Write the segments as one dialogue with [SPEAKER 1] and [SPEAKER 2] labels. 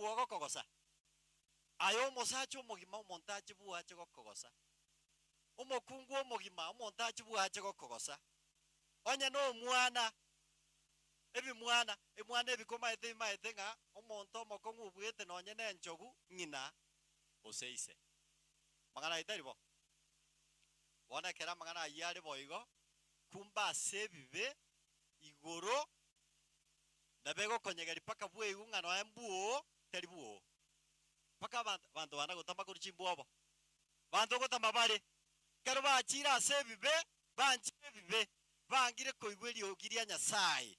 [SPEAKER 1] bwoo ogokogosa? Aye omosacha omogima omonto ache bwoo ache gokogosa? Omokungu omogima omonto ache bwoo ache gokogosa? Onye nomwana, ebimwana, ebimwana ebi komaete bimaete ng'a omonto omokong'u obuete nonye nenchogu ng'ina gose ise. Amang'ana ayio tari bo? Bono ekero amang'ana ayio are boigo, kumbe ase ebibe igoro nabo egokonyegeria mpaka bweigwe ng'a nonya mbuoo tari buoo. Mpaka abanto, abanto bana gotama korwa chimbwobo. Banto gotama bare, ekero bachiire ase ebibe, banchire ebibe, bangire koigwa eriogi ria Nyasae.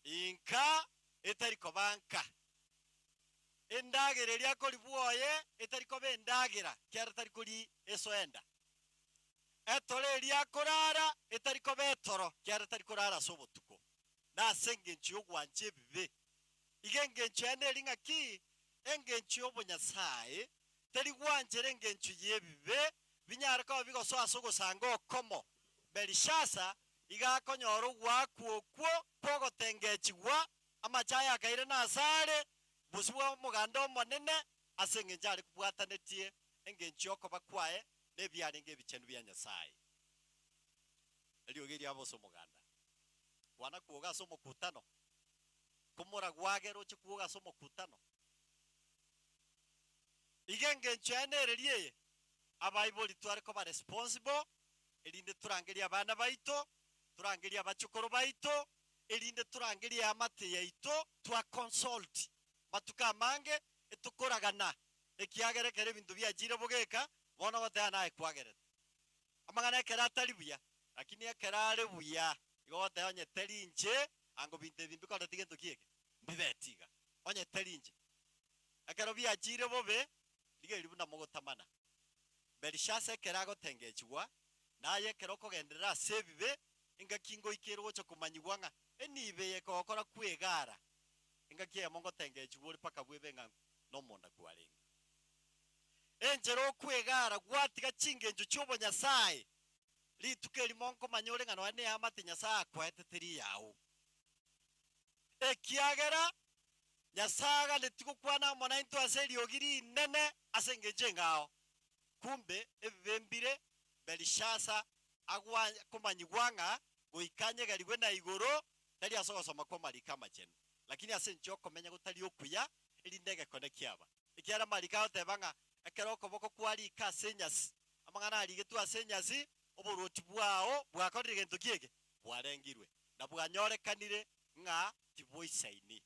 [SPEAKER 1] Inka etari koba nka. Endagera eria akoria bwoye etari koba endagera, ekiagera tari koria esoenda. Etoro eria akorara etari koba etoro, ekiagera tari korara ase obotuko. Nase engencho y'ogwancha ebibe. Iga engencho yaye neri ng'aki? Engencho y'obonyasae teri gwanchera engencho y'ebibe binyare koba bigosoa ase ogosanga okomo. Belishasa iga akonyora ogoakwa okwo kw'ogotengechigwa, amache aye akairana asare, bosio bwa omoganda omonene, ase engencho are kobwatanetie engencho y'okoba kwaye nebiarenge ebichenu bia Nyasae. Eriogi eriabo ase omoganda. Kwana kwoga ase omokutano, komoragwagere oche kwoga ase omokutano. Iga engencho yaye nereria eye, abaibori tware koba responsible, erinde torangerie abana baito, torangerie abachokoro baito, erinde torangerie eamate yaito, twa consult matuko amange etokoragana, ekiagera ekero ebinto biachire bogeka, bono ogoteba naye kwagerete. Amang'ana ekero atari buya, lakini ekero are buya, igo ogoteba onye teri inche, ango binto ebi mbikoreti gento ki eke? Mbibeti iga, onye teri inche. Ekero biachire bobe, rigereria buna mogotamana. Belishasa ekero agotengechigwa, na aye ekero okogenderera ase ebibe, engaki ngoika ere ogocha komanyigwa ng'a enibo eye ekogokora kwegara, engaki eyemo ngotengechigwa ore mpaka bwebe ng'a nomonda kwarenge. Enchera okwegara gwatiga chingencho chi'obonyasae, rituko erimo nkomanya ore ng'a nonya neamate Nyasae akoete teri eyao. Ekiagera Nyasae aganeti gokwana amo naintwe ase eriogi rinene ase engencho eng'ao. Kumbe ebibe mbire Belishasa agwa komanyigwa ng'a goika anyegerigwe na igoro, tari ase ogosoma kw'amariko amachenu, lakini ase enchera y'okomenya gotari okuya, erinde egekone kiaba. Ekiagera amariko agoteba ng'a ekero okoboko kwarika ase enyasi, amang'ana arigetwe ase enyasi, oboruoti bwao bwakorire gento ki eke? Bwarengirwe, na bwanyorekanire ng'a tiboisaini.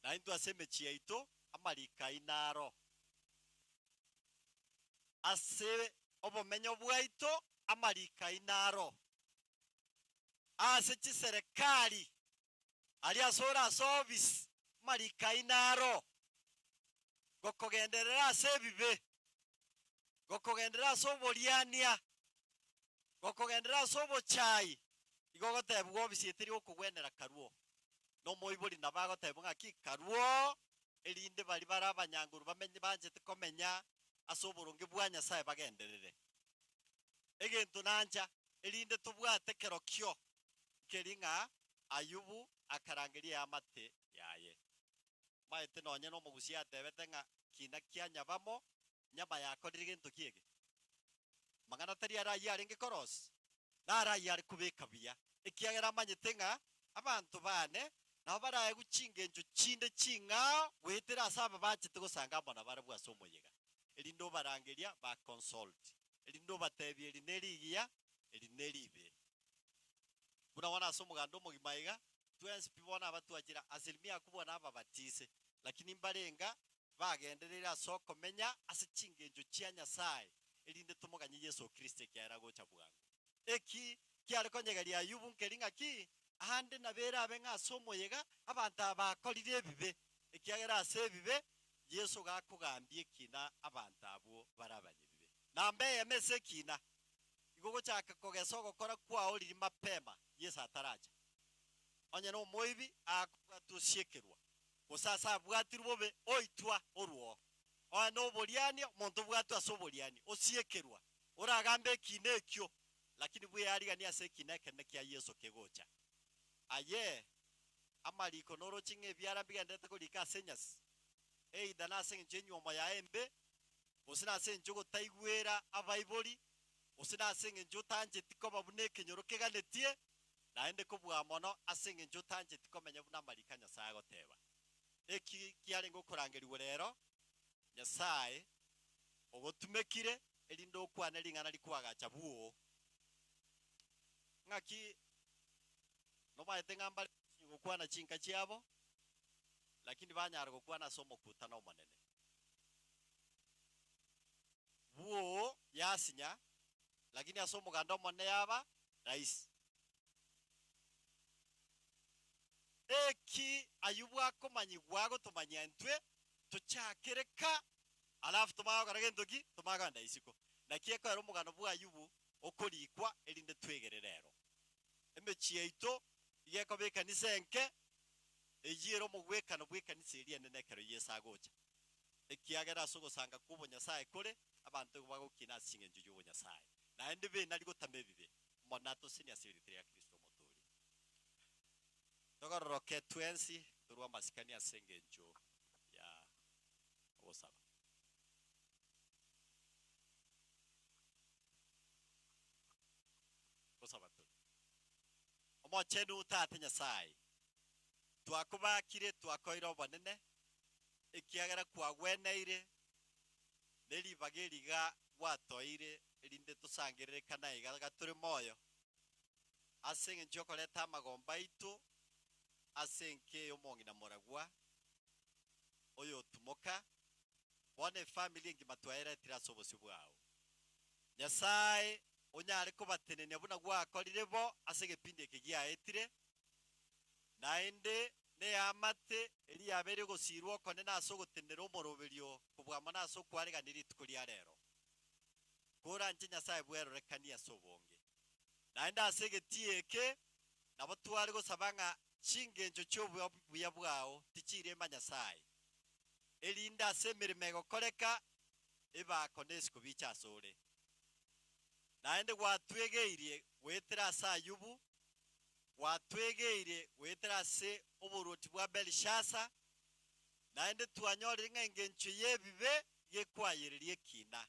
[SPEAKER 1] Naintwe ase emechie yaito amariko ayio naro. Ase obomenyo bwaito amariko ayio naro. Ase chiserekari, aria ase ore ase ofisi, amariko ayio naro. Gokogenderera ase ebibe, gokogenderera ase oboriania, Gokogenderera ase obochai, igo ogotebigwa obisi eteri gokogwenera karuo. Na omoibori nabo agotebigwa ng'aki karuo, erinde baria bare abanyanguru bamenye banchete komenya ase oboronge bwa Nyasae bagenderere. Egento nancha, erinde tobwate kerokio nkeri ng'a Ayubu akarangeria eamate yaye. Maete nonye nomogusia atebete ng'a kina kia nyabamo nyama yakorire gento ki eke? Mang'ana tari are ayio arenge korosia, naro ayio are kobeka buya, ekiagera amanyete ng'a abanto baane nabo baraegwe chingencho chinde ching'ao goetera ase aba bachete gosanga amo nabarabwo ase omoyega, erinde obarangeria ba consult, erinde obatebie eri nerigiya, eri neribe. Buna bono ase omoganda omogima iga, twensi pi bono abatwachire asilimia kubwa nababatise, lakini mbarenga bagendereire ase okomenya ase chingencho chia Nyasae, erinde tomoganye Yeso Kristo ekiagera agocha bwango. Eki kiare konyegeria Ayubu nkeri ng'aki, aande nabo erabe ng'a ase omoyega abanto aba bakorire ebibe, ekiagera ase ebibe Yeso gakogambia ekina abanto abwo bare abanyabibe. Namba eyemo ase ekina, igo gochaka kogesa ogokora kwao riria mapema Yeso ataracha. Onye nomoibi akobwatwa osiekerwa, gose ase abwatirwe bobe oitwa orwoo. Onye noboriani, omonto obwatwe ase oboriani, osiekerwa, oragambe ekiina ekio, lakini bweyariganie ase ekiina ekenene kia Yeso kegocha. Aye! Amariko noroche ng'a ebiara mbigendererete korika ase enyasi, either nase engencho y'enyuomo yaye embe, gose nase engencho y'ogotaigwera abaibori, gose nase engencho otancheti koba buna ekenyoro keganetie, naende kobua mono ase engencho otancheti komenya buna amariko a Nyasae agoteba. Eki kiarenge okorangerigwa rero, Nyasae ogotumekire erinde okwane ring'ana rikoagacha bwoo. Ng'aki nomaete ng'a mbare gokwana chinka chiabo, lakini banyare gokwana ase omokutano omonene. Bwoo yasinya, lakini ase omoganda omonene yaba rahisi. Eki Ayubu akomanyigwa agotomanyia intwe, tochakere ka, alafu tomanye gokora gento ki? Tomanye kogenda isiko. Naki ekoera omogano bw'Ayubu okorikwa erinde twegere rero. Emechie yaito iga ekoba ekanisa enke, eyio ere omogwekano bw'ekanisa eria enene ekero Yeso agocha. Ekiagera ase ogosanga kw'obonyasae kore, abanto igo bagokina ase ching'encho chi'obonyasae, naende benari gotama ebibe, Omonene atosenie ase erieta ria Kristo Omotoori. Togororoke twensi torue amasikani ase engencho ya ogosaba. Gosaba tore. Omochenu Tata Nyasae, twakobakire twakoire obonene, ekiagera kwagweneire ne ribaga eri iga gwatoire erinde tosangererekane aiga gatore moyo, ase engencho y'okoreta amagombo aito ase enka eye omong'ina moragwa oyotumoka, bono efamiri engima twayeretire ase obosio bwao. Nyasae onyare kobatenenia buna gwakorire bo ase egepindi eke giaetire, naende neamate eria yabeire ogosiirwa okonene ase ogotenenera omoroberio kobua mono ase okwaregania rituko ria rero. Koranche Nyasae bwerorekanie ase obonge. Naende ase egetii eke nabo tware gosaba ng'a chingencho chi'obuya bwao tichirema Nyasae, erinde ase emeremo egokoreka ebako nesiko biche asore. Naende gwatwegeirie goetera ase Ayubu, gwatwegeirie goetera ase oboruoti bwa Belishasa, naende twanyorire ng'a engencho y'ebibe gekwayereria ekina,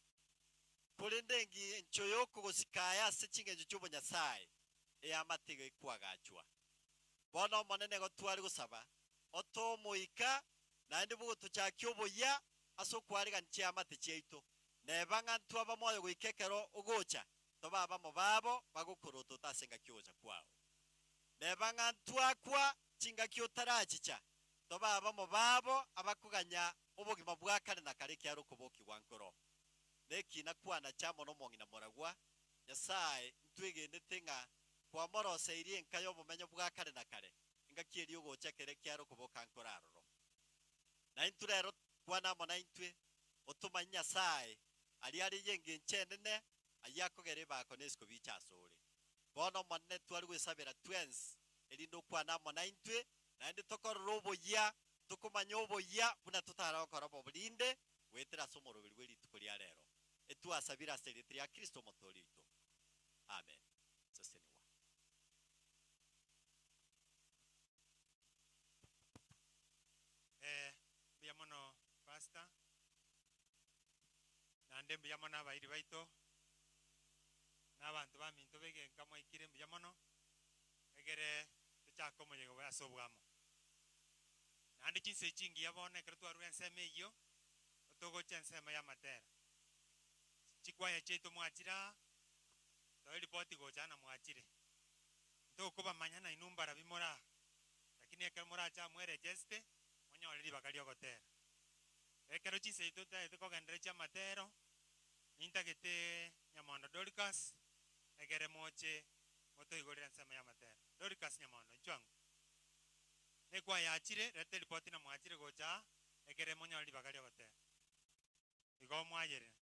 [SPEAKER 1] korende engencho y'okogosika aya ase chingencho chi'obonyasae eamate igo ekwagachwa. Bono Omonene igo tware gosaba, otoe omoika, naende bogotochakia oboyia ase okwaregania chiamate chiaito, neba ng'a ntwaba moyo goika ekero ogocha, tobe abamo babo bagokorotota ase engaki y'ogocha kwao. Neba ng'a ntwakwa chingaki otarachicha, tobe abamo babo abakoganya obogima bwa kare na kare ekiagera okobokigwa nkoro. Nekina kwanacha amo nomong'ina moragwa, Nyasae, ntwegenete ng'a kwamoroseirie enka y'obomenyo bwa kare na kare, engaki eria ogocha ekero ekiagera okoboka nkoro aroro. Naintwe rero kwana amo naintwe, otomanye Nyasae, aria are y'engencho enene, ayio akogera ebaako na esiko biche asore. Bono Omonene tware gwesabera twensi, erinde okwane amo naintwe, naende tokorora oboyia, tokomanya oboyia buna totara gokora bobe rinde, goetera ase omoroberi bwe rituko ria rero. Etwasabire ase erieta ria Kristo Omotoori oito. Amen. Sesenigwa.
[SPEAKER 2] Eh, mbuya mono Pastor, naende mbuya mono abairi baito, na abanto baminto b'egenka mwaikire mbuya mono, egere tochake omoyega oyo ase oboamo. Naende chinsa echi chingiya bono ekero twarure ensemo eyio, togocha ensemo y'amatera. Chikwaya chiaito mwachire aa, toe ripoti gocha aa na mwachire. Ntokobamanya nainwe mbarabi more aa, lakini ekero morache aa mweregeste, monyore ribaga ri'ogotera. Ekero chinsa echi totagete kogenderera chi'amatero, nintagete Nyamondo Dorcas, egere moche motoigorere ensemo y'amatero. Dorcas Nyamondo, inchuo ango. Nekwaya yachire, reta eripoti na mwachire gocha aa, ekere monyore ribaga ri'ogotera. Igo mwayerera.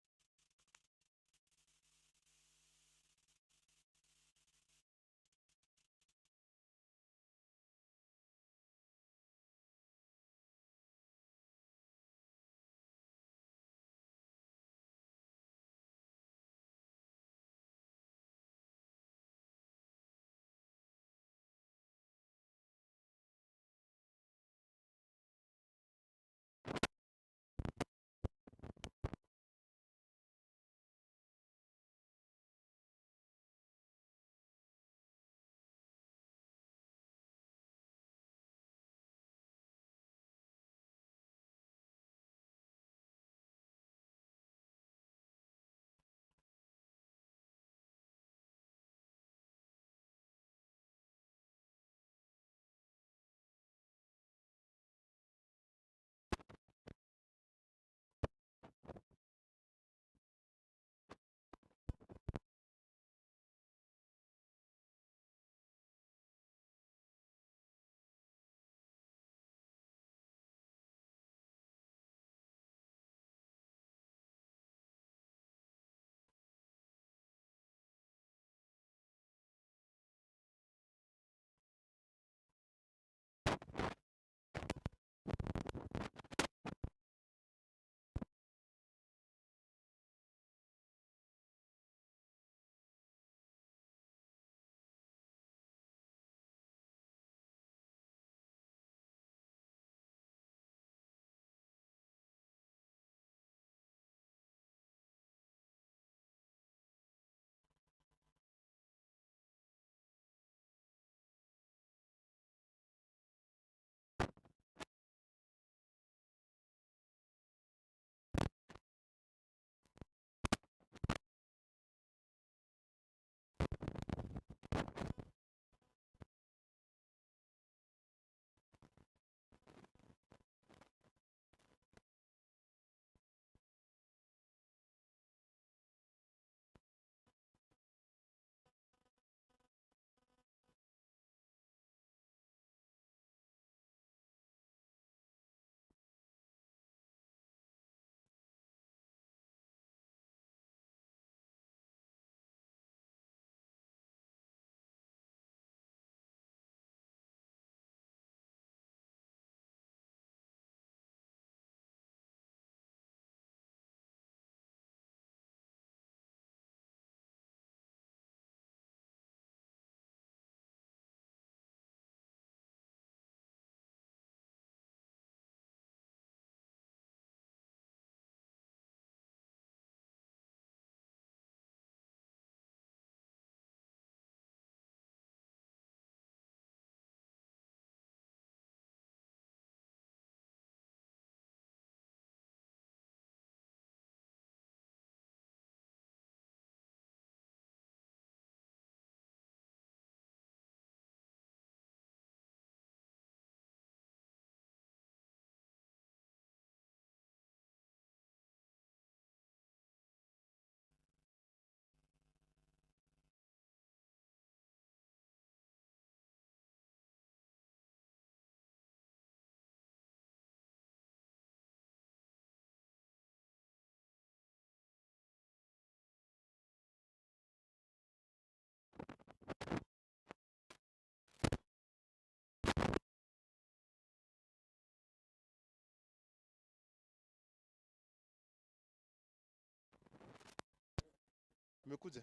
[SPEAKER 3] Amekuja?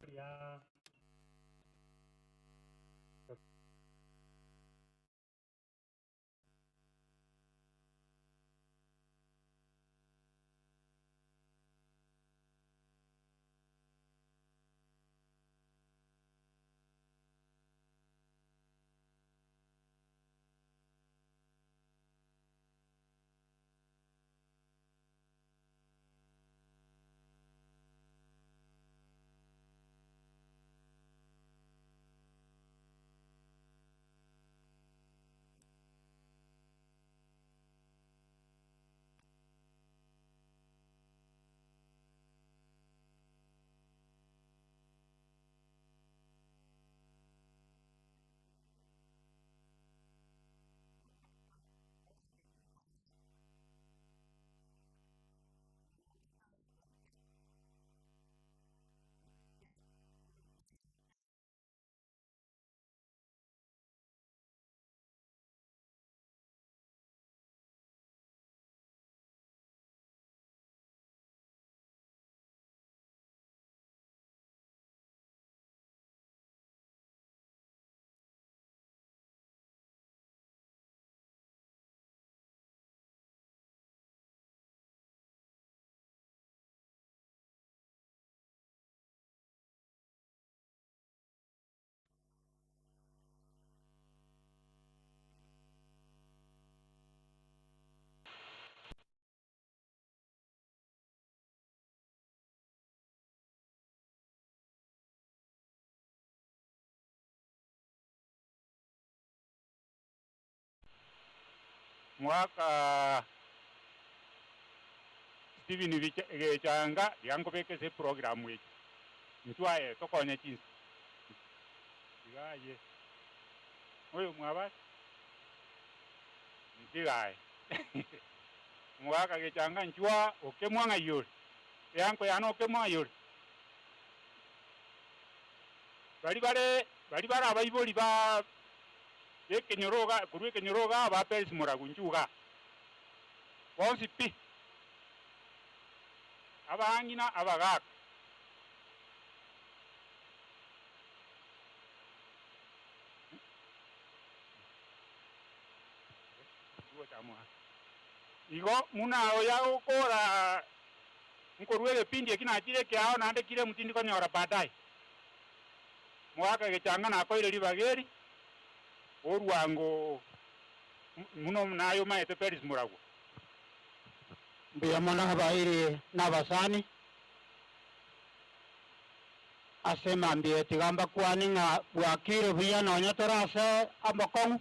[SPEAKER 4] Ria
[SPEAKER 5] Mwaka Stephen Gechanga iga nkobeke ase eprogram eye. Intwe aye tokonye chinsa. Iga aye. Oyo mwabasi? Ntiga aye. Omogaka Gechanga nchwa okemwa ng'ai ore? Eanko yane okemwa ng'ai ore? Baria bare baria bare abaibori ba b'ekenyoro iga korwa ekenyoro igaa ba Peris Moragu inchuo igaa. Bonsi pi. Abang'ina abagaaka. Igo buna oyo agokora nkorua egepindi eki nachire ekeao naende kire tindi konyora baadaye. Mogaka gechanga nakoire ribaga eri, orwango buna naye omaete Peris Muragwa.
[SPEAKER 6] Mbuya mono abairi na abasani ase emambia eye tiga mbakwane ng'a bwakire buya nonya tore ase amokong'u.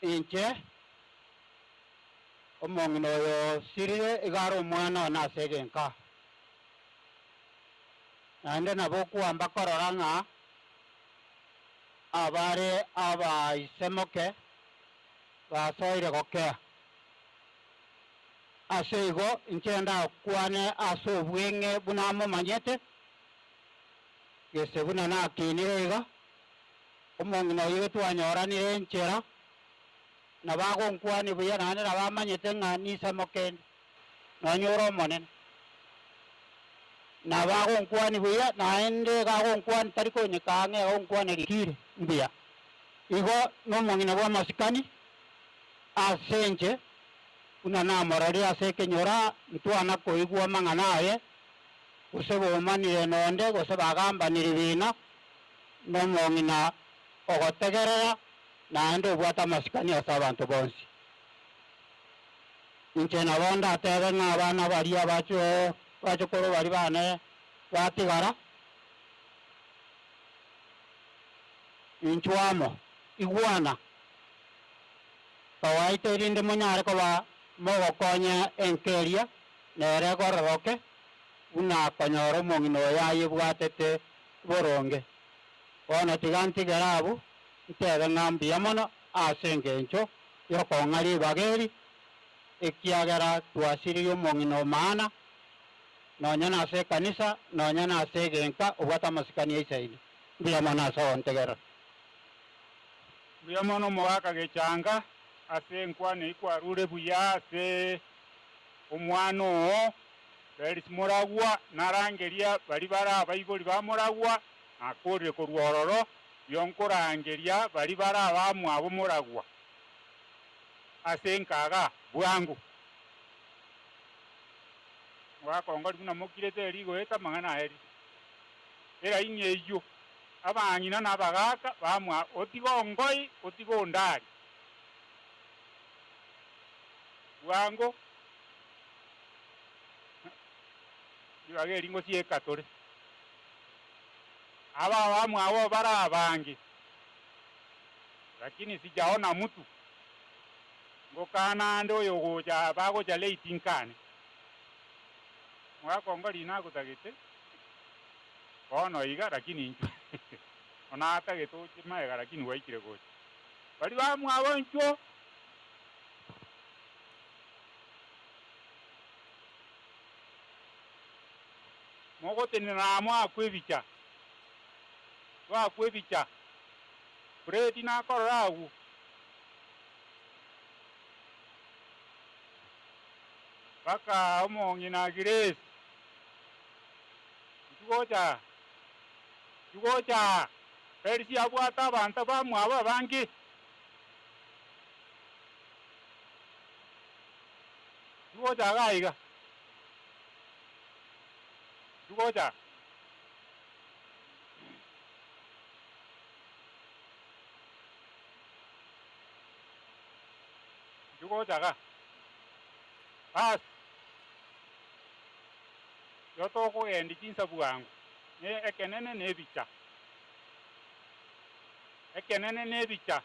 [SPEAKER 6] Inche Omong'ina oyo osirire iga are omwana one ase egenka. Naende nabo okwamba korora ng'a abare abaisemoke basoire gokea. Ase igo inche ndakwane ase obweng'e buna momanyete, gese buna nakinire iga, omong'ina oyio twanyoranire enchera, Nabo agonkwania buya naende nabo amanyete ng'a nisamoke inde, nonya ore omonene. Nabo agonkwania buya naende iga agonkwania tari konyeka ang'e agonkwana rikire mbuya. Igo nomong'ina bw'amasikani ase inche, buna namororire ase ekenyoro aa, ntwana koigwa amang'ana aye, gose bomanire nonde, gose bagambanire bina, nomong'ina ogotegerera naende obwate amasikani ase abanto bonsi. Inche nabo ndatebe ng'a abana baria abachukuru baria bane batigara, inchwe amo, igwana, kawaida erinde monyare koba mogokonya enka eria, nere egororoke, buna konyora omong'ina oyo ayebwatete boronge. Bono tiga ntigere abwo, ntebe ng'a mbuya mono ase engencho y'okong'a ribaga eri, ekiagera twasiririe omong'ina o maana, nonya nase ekanisa, nonya nase egenka obwate amasikani aisaine. Mbuya mono ase ogontegerera.
[SPEAKER 5] Mbuya mono omogaka gechanga ase enkwana eyio kwarure buya ase omwana oo Felix Moragwa, narangeria baria bare abaibori ba Moragwa, Nakorire korwa ororo, rionkorangeria baria bare abamwabo moragwa ase enkaga bwango. Mogakongori buna mokirete erio goeta amang'ana aya ri. Eraini eyio, abang'ina na abagaaka bamwabo, otiga ongoi, otiga ondari. Bwango, ribaga eri ngosieka tore. Aba abamwabo bare abange, lakini sijaona mtu. Ngokana ande oyogocha bagocha late nkane. Mogakongo riina agotagete bono iga lakini inchwe onatagete oche maega lakini gwaikire gocha. Baria bamwabo inchuo. Mogotenena amo akwe ebicha, twakwa ebicha, Fred nakorora agwo. Mpaka omong'ina Grace, inchuo gocha aa, inchuo gocha aa, Felisi abwate abanto bamwabo abange. Inchuo gocha iga iga. Gocha. Gocha ga. Bas. Igo tokogendia chinsa bwango, ne ekenene na ebicha. Ekenene na ebicha.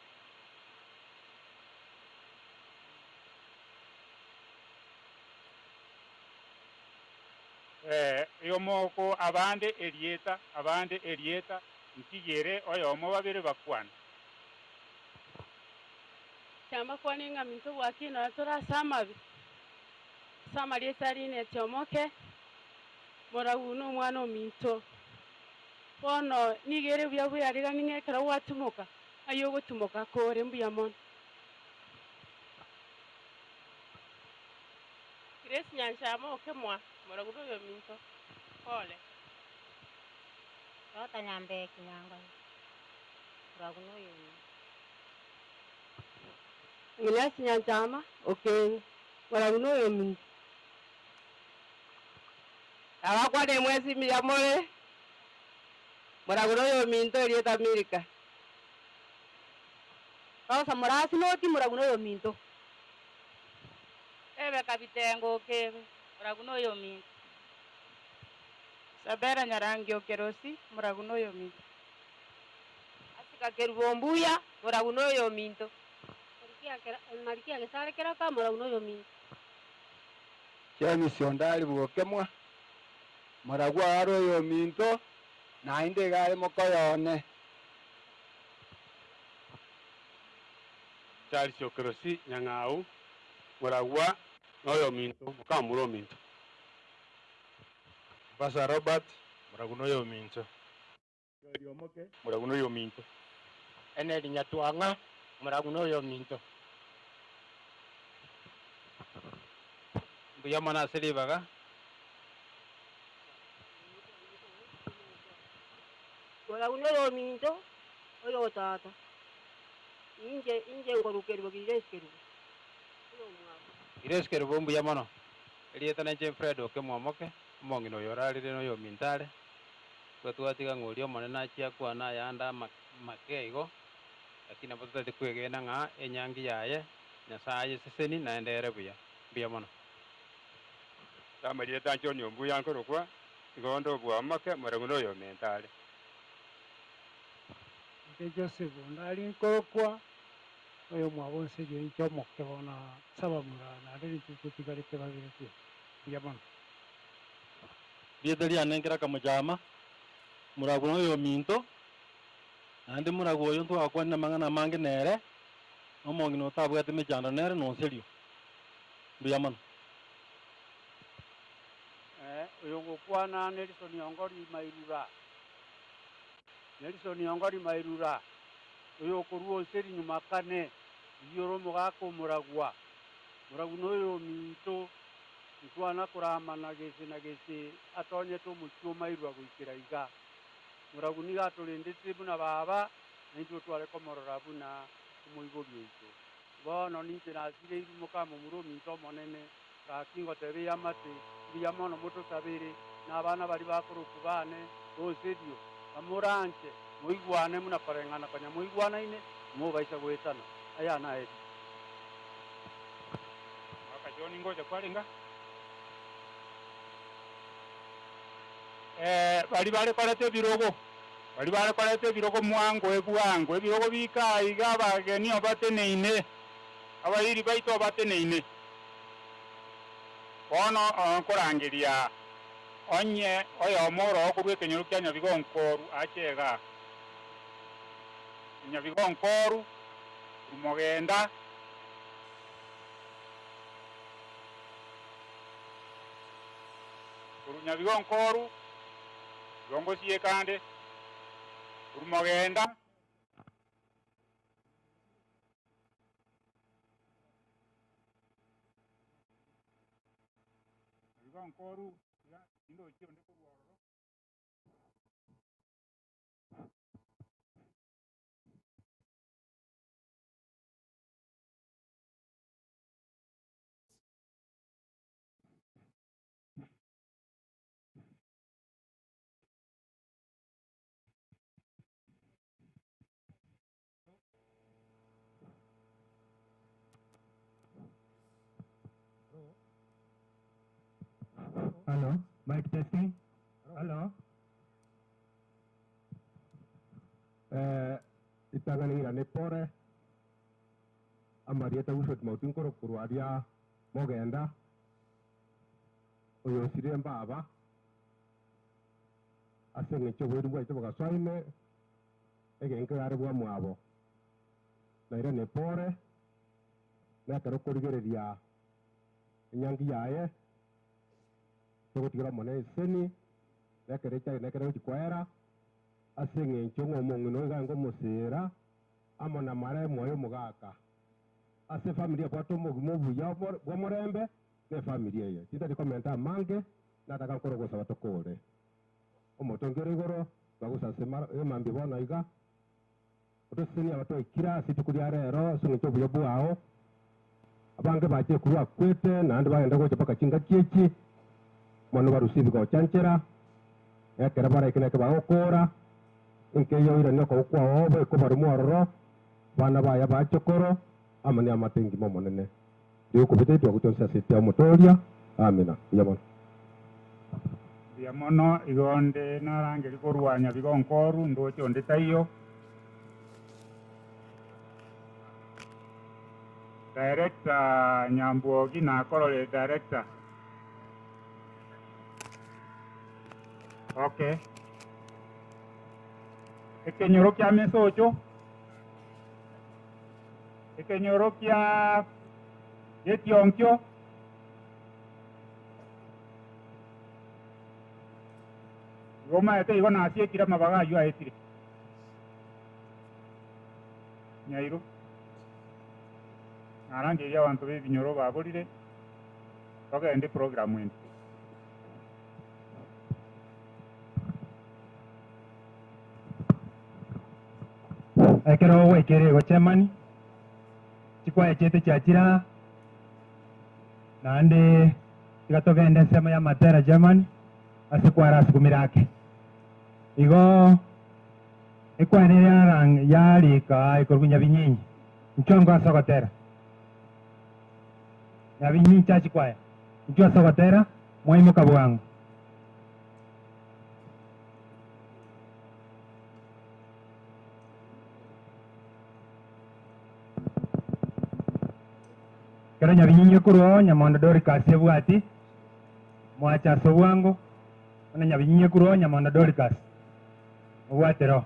[SPEAKER 5] Ee, oyomo abande erieta, abande erieta, ntigere oyomo babere bakwane.
[SPEAKER 3] Kiamakwane ng'a minto bwakire nonya tore ase amabe, ase amarieta a Linet Omoke, moragu na omwana ominto. Bono nigo ere buya bwearigani ng'a ekero gwatimoka, aye ogotimoka kore mbuya mono.
[SPEAKER 4] Grace Nyanchama okemwa, Moragube oyominto, pole.
[SPEAKER 7] Rota Nyambeki Nyangoyo, Moragube oyominto.
[SPEAKER 3] Agnes Nyanchama okeng'e, Moragube oyominto.
[SPEAKER 4] Abakwane mwensi mbuya more, Moragube oyominto erieta Milka.
[SPEAKER 8] Rosa Morasi noti, Moragube oyominto.
[SPEAKER 9] Rebeka bitengo okebe, Moragu noyominto.
[SPEAKER 10] Sabera Nyarangi Okerosi, Moragu noyominto.
[SPEAKER 4] Asika Kerubo Mbuya, Moragu noyominto.
[SPEAKER 7] Marikia Gesare Keraka, Moragu noyominto.
[SPEAKER 11] James Ondari bw'Okemwa, moragwo are oyominto, naende iga are mokoyone.
[SPEAKER 12] Charles Okerosi Nyang'au, moragwa noyominto, mokamura ominto.
[SPEAKER 13] Basa Robert, moragwa noyominto.
[SPEAKER 12] Moragwa noyominto.
[SPEAKER 6] Eneri Nyatwang'a, moragwa noyominto.
[SPEAKER 14] Mbuya mono ase ribaga.
[SPEAKER 8] Moragwa noyominto, oyo tata. Inche inche nkorukerwa Grace Kerubo, oyomwabo.
[SPEAKER 14] Grace Kerubo mbuya mono. Erieta nainche Fred Okemwa Omoke, omong'ina oyo orarire noyominto are. Igo twatiga ng'a oria omonene achie akwane ayande amake igo, lakini nabo totari kwegena ng'a enyangi yaye Nyasae ayeseseni naende ere buya. Mbuya mono.
[SPEAKER 12] Amarieta anche onye ombuya nkorokwa, igo onde obwamake, moragwe noyomento are.
[SPEAKER 15] Inche Joseph ndari nkorokwa, oyomwabo onsi erio inche omoke bono ase abamura naende nintwe totigarete babere tweka. Mbuya mono.
[SPEAKER 16] Rieta riane nkera kamochama, moragwe noyominto, naende moragwe oyo ntwagakwanire amang'ana amange nere, na omong'ina otabwate emechando nere nonserio. Mbuya mono.
[SPEAKER 17] Oyogokwana Nelson Ongori Mairura, Nelson Ongori Mairura, oyokorwa onseri nyuma kane, oyio ore omogaka omoragwa, moragwa noyominto, ntwana koramana gese na gese atonyete omochie o Mairura goikera iga. Moragwa nigo atorendete buna baba, na intwe tware komorora buna omoibori oito. Bono ninche nasireirwe mokamomura ominto omonene, gaki ngoteba eamate, mbuya mono motosabere, na abana baria bakorokwa bane bonsi erio, bamoranche moigwane buna koreng'ana konya moigwanaine, timobaisa goetana. Aya naerio.
[SPEAKER 5] Mwaka John ngocha kwarenge? Eh, baria bare koreta ebirogo, baria bare koreta ebirogo mwango ebwango, ebirogo bika aiga abageni obateneine, abairi baito obateneine. Bono nkorangeria onye oyomo oroho korwa ekenyoro kia Nyabigonkoru ache igaa. Nyabigonkoru, Mogenda. Korwa Nyabigonkoru, igo ngosieka ande, korwa Mogenda. Nyabigonkoru, iga tindochi onde korwa ororo.
[SPEAKER 18] Hello, mic testing. Hello. Eh, ritang'ani ng'irane pore, amarieta Wilfred Mauti nkorokorwa aria Mogenda, oyo osirire mbaba, ase eng'encho oboiri bwaito bogasoa ime, egenka yare bwamwabo. Nairane pore, nekero okorigereria enyangi yaye, togotigera Omonene eseseni, nekero echaye nekero egochia koera, ase eng'encho ng'a omong'ina oyo iga aenge omosira, amo namare moyo omogaka. Ase efamiri ebwate omogima obuya bw'omorembe, na efamiri eye. Tintari komenta amange, nataka nkore ogosaba tokore. Omotongi ore igoro, twagosasima emambia bono iga, otosesenie aba twaikire ase rituko ria rero ase eng'encho y'obuya bwao. Abange bachire korwa akwete, naende bagenda gocha mpaka chingaki echi, mono barusie ebigocha nchera, ekero baraike neke bagokora, enka eye oiranie okoboko kwao oboike oborimo ororo, abana baye abachokoro, amo neamate engima Omonene. Rigokobeta etwago chionsi ase etia Omotoria. Amina. Mbuya mono.
[SPEAKER 5] Mbuya mono, igo onde narangeria korwa Nyabigonkoru, ndoche onde taiyo. Director Nyambwogi nakorore director. Okay. Ekenyoro kia Mesocho, ekenyoro kia Getionkio, igo omanyete igo nasiekire amabaga aywo aetire. Nyairo, narangeirie abanto b'ebinyoro baborire, togende eprogram ende.
[SPEAKER 2] Ekero gwaikire igo Germany, chikwaya chiaito chiachire aa, naende tiga togende ensemo ya Matera Germany, ase kwarasukumire ake. Igo ekwaya nere yarang yarika aa ekorokwa Nyabinyinyi, inchuo ango ase ogotera. Nyabinyinyi Church Choir, inchuo ase ogotera, mwaimoka bwango. Ekero Nyabinyinyi ekorwa oo, Nyamondo Dorcas ebwati, mwacha ase obwango, bono Nyabinyinyi ekorwa oo, Nyamondo Dorcas, mobwatire oo.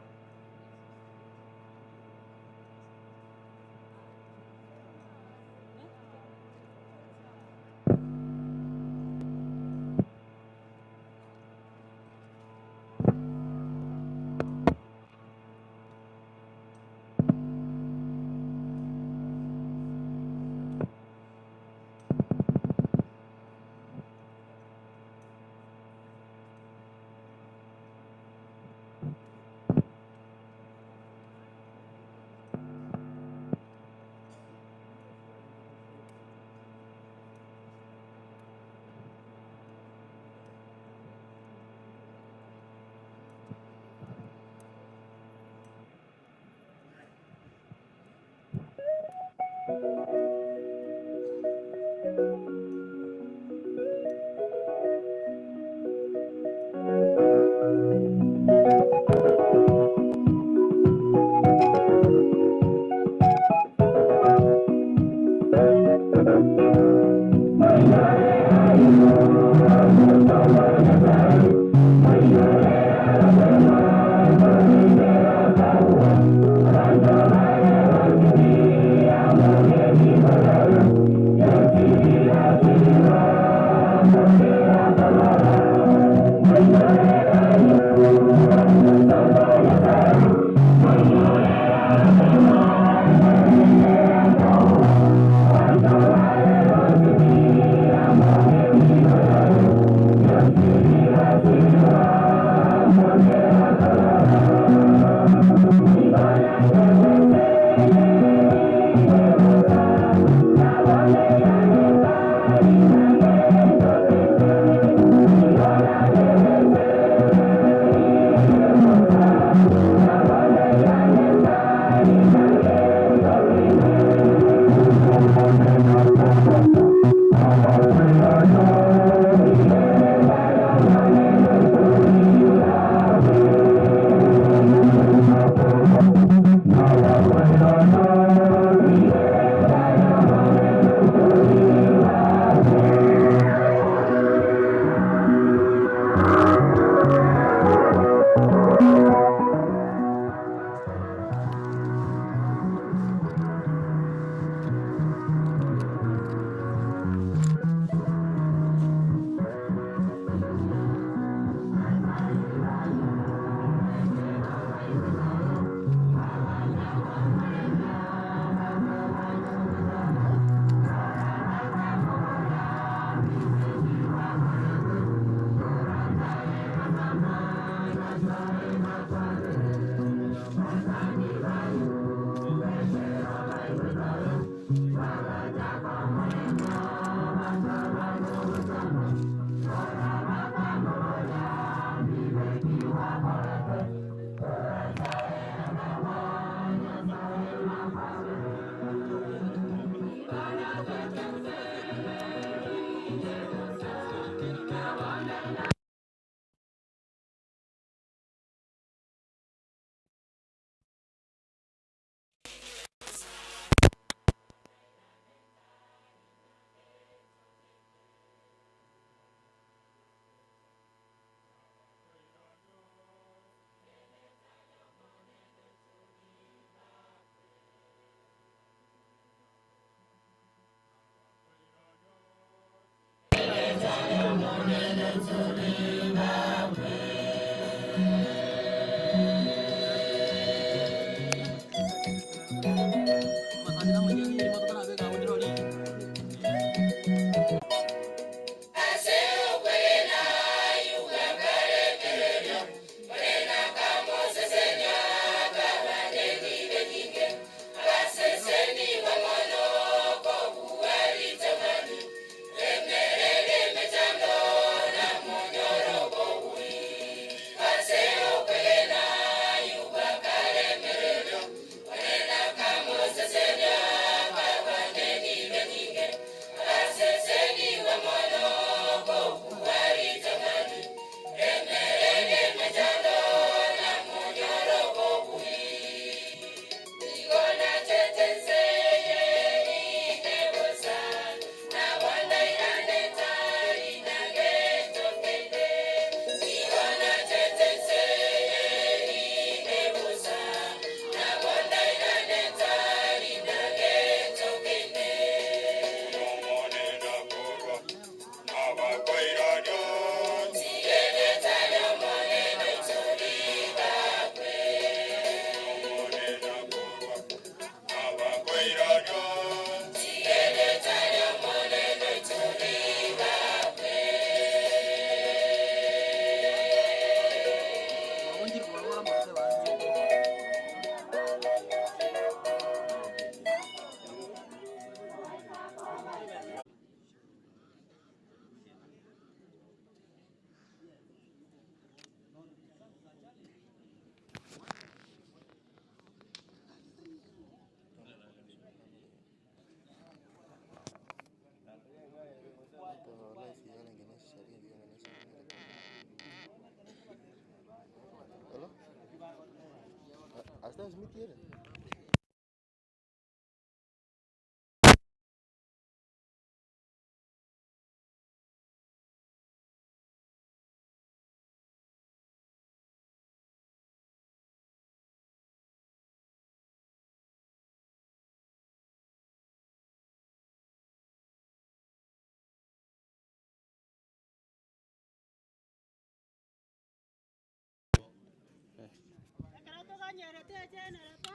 [SPEAKER 3] Ekero toganyerete egenereta,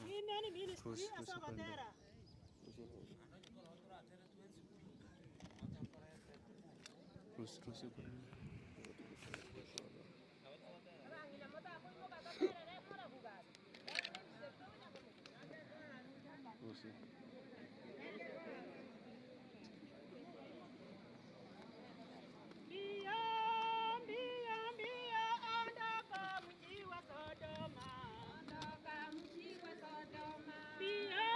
[SPEAKER 3] Women Ministry ase ogotera. Mbio, mbio, mbio, ondoka mji wa Sodoma. Ondoka mji wa Sodoma. Mbio,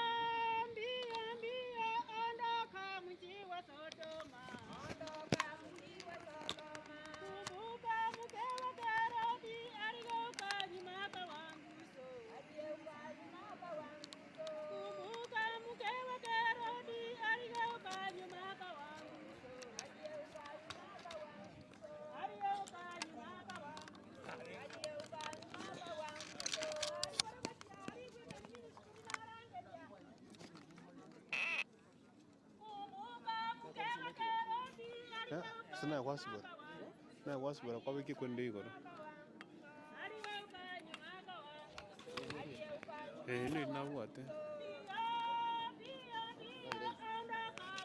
[SPEAKER 3] mbio, mbio, ondoka mji wa Sodoma. Ondoka mji wa Sodoma. Kumbuka mke wa Loti aligeuka nyuma akawa nguzo. Aligeuka nyuma akawa nguzo. Kumbuka mke wa Loti aligeuka nyuma akawa nguzo. Aligeuka nyuma akawa nguzo. Aligeuka nyuma akawa nguzo. Aligeuka nyuma akawa nguzo.
[SPEAKER 19] Sina kwasibora na kwasibora kwabiki kwende igoro eh ni nabwate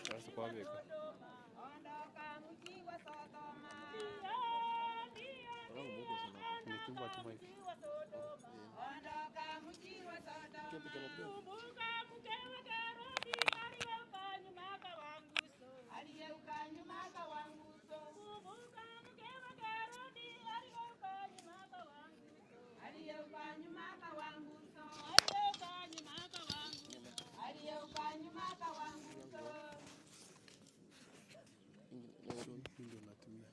[SPEAKER 19] sasa kwabika nitumbwa tumaiki
[SPEAKER 3] Ondoka mji wa Sodoma. Kumbuka mke wa Loti aligeuka nyuma akawa nguzo. Aligeuka nyuma akawa nguzo. Kumbuka mke wa Loti aligeuka nyuma akawa nguzo. Aligeuka nyuma akawa nguzo. Aligeuka nyuma akawa nguzo. Aligeuka nyuma akawa nguzo.
[SPEAKER 19] ndio natumia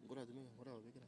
[SPEAKER 19] ngora natumia ngora wabikira.